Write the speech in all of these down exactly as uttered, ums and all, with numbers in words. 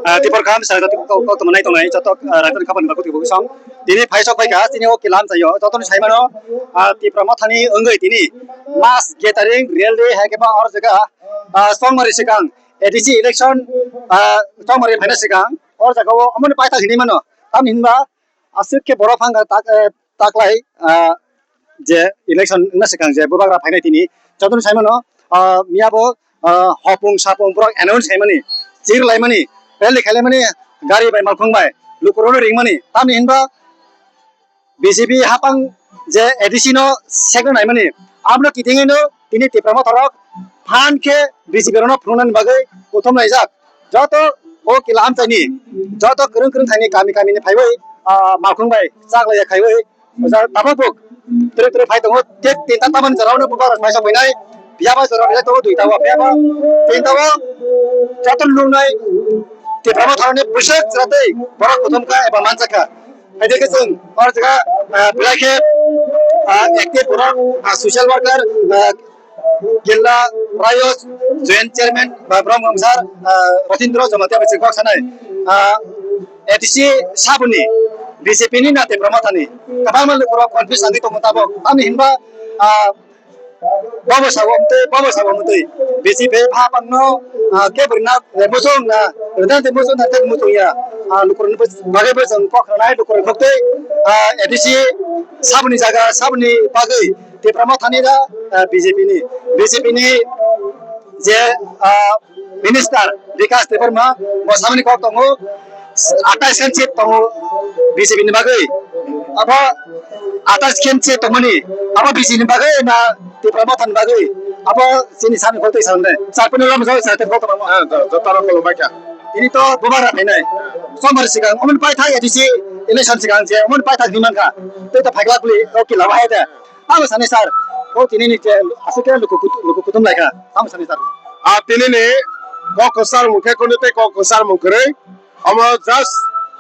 Ah, tibor kaham sa jati kok kok tamo nai tongnai joto, ah, raitani khapani bagwi tibor song. Tini phaisok phaikha tini o kilam sayo jotoni saimano, ah, Tipra Mothani wngwi tini mass gathering rally hai khe ba or jaga, ah, Chongmari sikang A D C election, ah, Chongmari phaina sikang or jaga o omoni paithak hinwi mano. Tamni hinba aswk khe borok phang tak, eh, taklai, ah, je election wngna swkang je bubagra phainai tini jotono saimano, ah, miyabo, ah, hopung sapung borok announce khaimani, chir laimani, rally khailaimani, gari bai malkhung bai lukurokno ringmani. Tamni hinba B J P hapang je A D C no sekno naimani, abono kitingino tini Tipra Motha rok phan khe B J P rokno phunuknani bagwi kuthum laijak. Joto o kila amchaini, joto kwrwng kwrwng thani kami kami ni phaiwi, ah, malkhung bai chaklaiya khaiwi, tabuk buk twrwi twrwi phai tongo. Tek tinta tamani jora o bubagra phaisa phainai, phiyaba jora rijak tongo duita o, phiyaba tinta o joto nuknai Tipra Motha ni bwswk chwratwi borok kuthum kha eba manjak kha. Hai khe chwng o jaga, ah, belai khe, ah, active borok, ah, social worker, ah, Gilla Rayos, Joint Chairman ba Brahma Sar, ah, Ratindra Jamatia bai chwng kok sanai. Ah, A D C saboni B J P ni na Tipra Motha ni kwbangma lukurok confuse wngwi tongo tabuk. Tamni hinba, ah, bobo sabo mtwi, bobo sabo mtwi B J P hapangno, ah, kebrina muchung na, rwdan twi muchung na tei muchung ya. Ah, lukurokni bagwi bo chwng kok rwnai, lukurok kok tei, ah, A D C saboni jaga, saboni bagwi Tipra Motha ni da, ah, B J P ni, B J P ni je, ah, Minister Bikash Debbarma bo samani kok tongo, atais khan seat tongo B J P ni bagwi. Abo atais khan seat tongmani, abo B J P ni bagwi na Tipra Motha ni bagwi? Abo chini sani kok twi sanai. Sar pino lam jao sar tei kok tongo. Ah, jo-, jotaro kolomai kha. Ini to bubagra phainai. Sombar sikang, omen paithak A D C election sikang je, omen paithak diman kha. Tei to phaikla kuli, o kila bahai de. Tamo sani sir, o tini ni je aswk khe luku kutu-, luku kuthum lai kha. Tamo sani sir. A tini ni kok kwchar mung khe kunu tei kok kwchar mung kwrwi. Omo just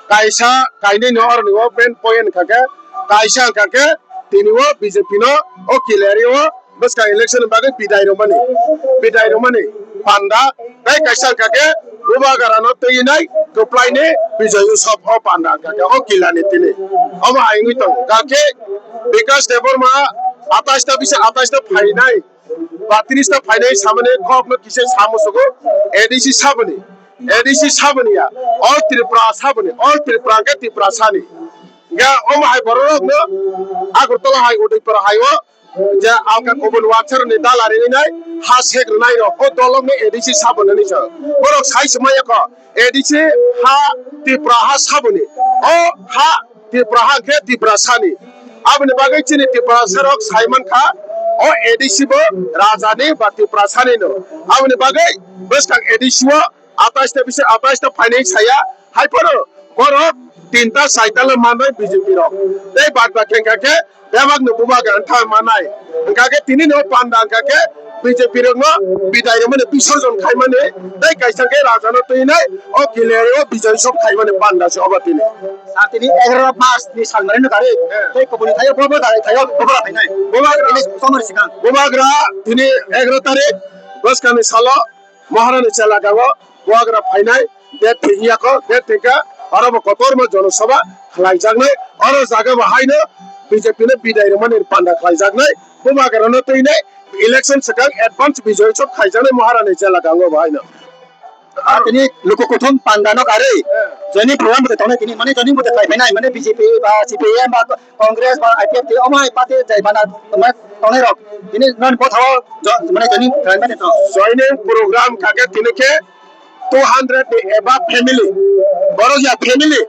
kaisa kainwi no oroni o main point wngkha khe kaisa wngkha khe tini o B J P no o kilari o bwskang election ni bagwi bidai rwmani, bidai rwmani panda tei kaisa wngkha khe bubagra no twi nai kwplai ni Bijoy Utsav o panda wngkha khe o kila ni tini. Omo hai wngwi tongo. Hwnkhe Bikash Debbarma atais ta bisa atais ta phainai, batris ta phainai samani kok no kisa samusugo A D C saboni, A D C saboni ya, all Tripura saboni, all Tripura hwnkhe Tripura sani. Hwnkhe omo hai borok rok no Agartala hai Udaipur hai o je alka kubun wansar ni dala rinai ha sek rwnai rok o dolok ni A D C saboni ni sa borok sai se maya kho. A D C ha Tripura ha saboni. O ha Tripura ha khe Tripura sani. Aboni bagwi chini Tripura sarok sai mankha o A D C bo raja ni ba Tripura sani no. Aboni bagwi bwskang A D C o atais ta bisa atais ta phainai saya. Hai phano borok tinta saita le manai B J P rok. Tei bad ba khe khe Bebak no bubagra wngkha manai. Wngkha khe tini no panda wngkha khe B J P rok no bidai rwmani bisorjon khaimani tei kaisa khe raja no twinai o kilari o Bijoy Utsav khaimani panda se obo tini. Sa tini egaroh March ni salmari no kari tei kubuni thaio bo bo dai thaio bo bo phainai. Bubagra tini somar sikang. Bubagra tini egaroh tarik bwskangni salo Maharani Chelagango bubagra phainai, date thwi yakho, date thwikha, oro bo kotorma jonosabha khlaijaknai, oro jaga bo haino B J P no bidai rwmani panda khlaijaknai, bubagrano twinai election swkang advance Bijoy Utsav khaijaknai Maharani Chelagango bo haino. Tini luku kuthum panda no karwi, joining program bo tongnai tini, mane joining bo khlai phainai, mane B J P ba C P I M ba Congress ba I P F T omo hai party jai mana tongma tongnai rok. Bini non botha o jo-, mane joining khlai mani to. Joining program kake tini khe two hundred ni above family. Borok ya family.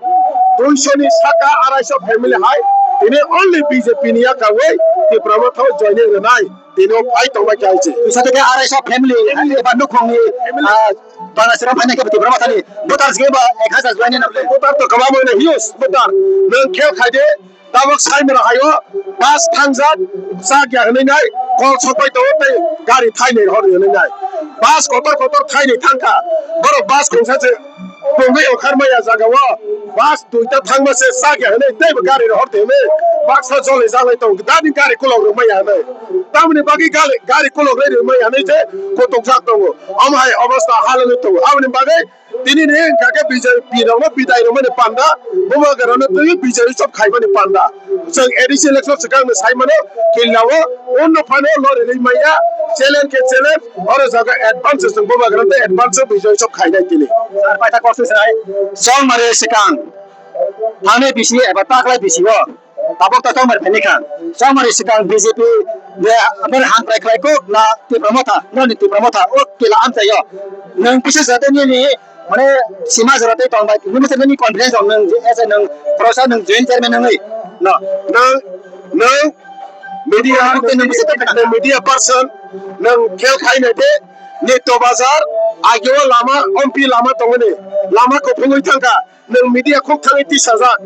Duiso ni saka arai so family hai. Tini only B J P ni ya kawi Tipra Motha o joining rwnai. Tini o phai tongma khe aisi. Duiso theke arai so family. Eba nukhung ni, family. Ah, Bangladesh rok phaina khe Tipra Motha ni. Voter se ba ek hajar joining na. Voter to kwbangma no huge voter. Nwng khe khai de. Tabuk saimra haio bus thangjak, chak ya hwnwi nai kol sokpai tongo tei gari thainwi rohor hwnwi nai. Bus kotor kotor thainwi thangkha. Borok bus khungsa se tongwi okhar maya jaga o. Bus duita thangma se chak ya hwnwi teibo gari rohor di hwnwi Baksa jole jalai tongo, dani gari kolok rwmai ya hinwi. Tamoni bagwi gali-, gari kolok rwmai ya hinwi je kotok jak tongo. Omo hai obostha halangwi tongo. Aboni bagwi tini ni hwnkha khe B J P rokno bidai rwmani panda, Bubagrano twi B J P sop khaimani panda. Chwng A D C election swkang no sai mano, killa o unno phano lori rwi maya, challenge khe challenge, oro jaga advance chwng Bubagrano tei advance B J P sop khainai tini. Sir, paitha kosoi sai. Chongmari swkang thani bisi eba taklai bisi o tabok ta chongmari phai kha. Chongmari swkang B J P de aboni hamkrai khlai kok na Tipra Motha, noni Tipra Motha o kila amchai o. Nwng kisa jate nini mane sima jora tei tong bai, nini se nini confidence rok nwng je ese nwng prosa nwng joint chairman nwngwi no. Nwng, nwng media, nwng media person, nwng khel khaina de, Nito Bazar, ageo lama, ompi lama tongmani, lama kuphungwi thangkha, nwng media khuk thangwi tisajak,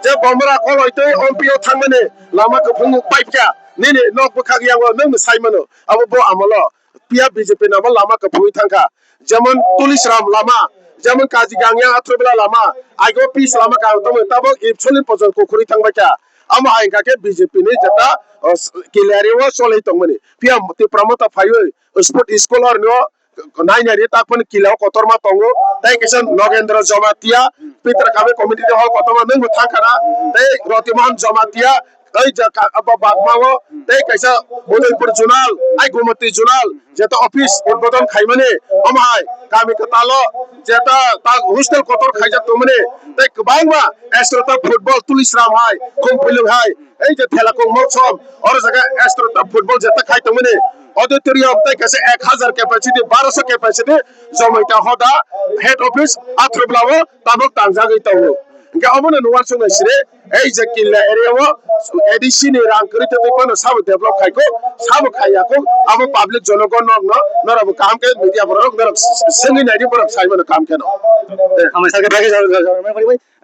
je bomra koloi tei ompi o thangmani, lama kuphung paipkha, nini nok bwkhak yango nwng sai mano, abo bo amolo. Phiya B J P ni abo lama kwphwrwi thangkha. Jemon Tulisram lama, jemon Kaji Gangya Athobela lama, aigo pis lama ka tamo tabok ipsolin pojon kukhwrwi thangbaikha. Amo hai hwnkha khe B J P ni jeta, o, s-, kila area o cholwi tongmani. Phiya Tipra Motha phaiwi sport school orni o nainari tak phano kila o kotorma tongo. Tei kisa Nogendra Jamatia, Pitra Kami community hall kotorma nwngbo thangkha na. Tei Rotimohan Jamatia, tei ja ka-, abo bagmao tei kaisa Udaipur zonal, ai Gumati zonal, jeta office udbodon khaimani, omo hai kami kwtalo jeta ta hostel kotor khaijak tongmani, tei kwbangma Astrota football Tulisram hai, Khumphilwng hai, ei je Thelakung Motsom, oro jaga Astrota football jeta khai tongmani, auditorium tei kaisa ek hazar capacity, baroso capacity, Jomaita hoda head office Athurbla o tabok tangjagwi tongo. Hwnkhe omono nuwansuknai sire, ei je killa area o A D C ni rang kwrwi tei phano sabo develop khaikho, sabo khaiyakho, abo public jonogon nokno norokbo kaham khe media borok norok swngwi naidi borok saimano kaham kheno. Hamai sakhe bagwi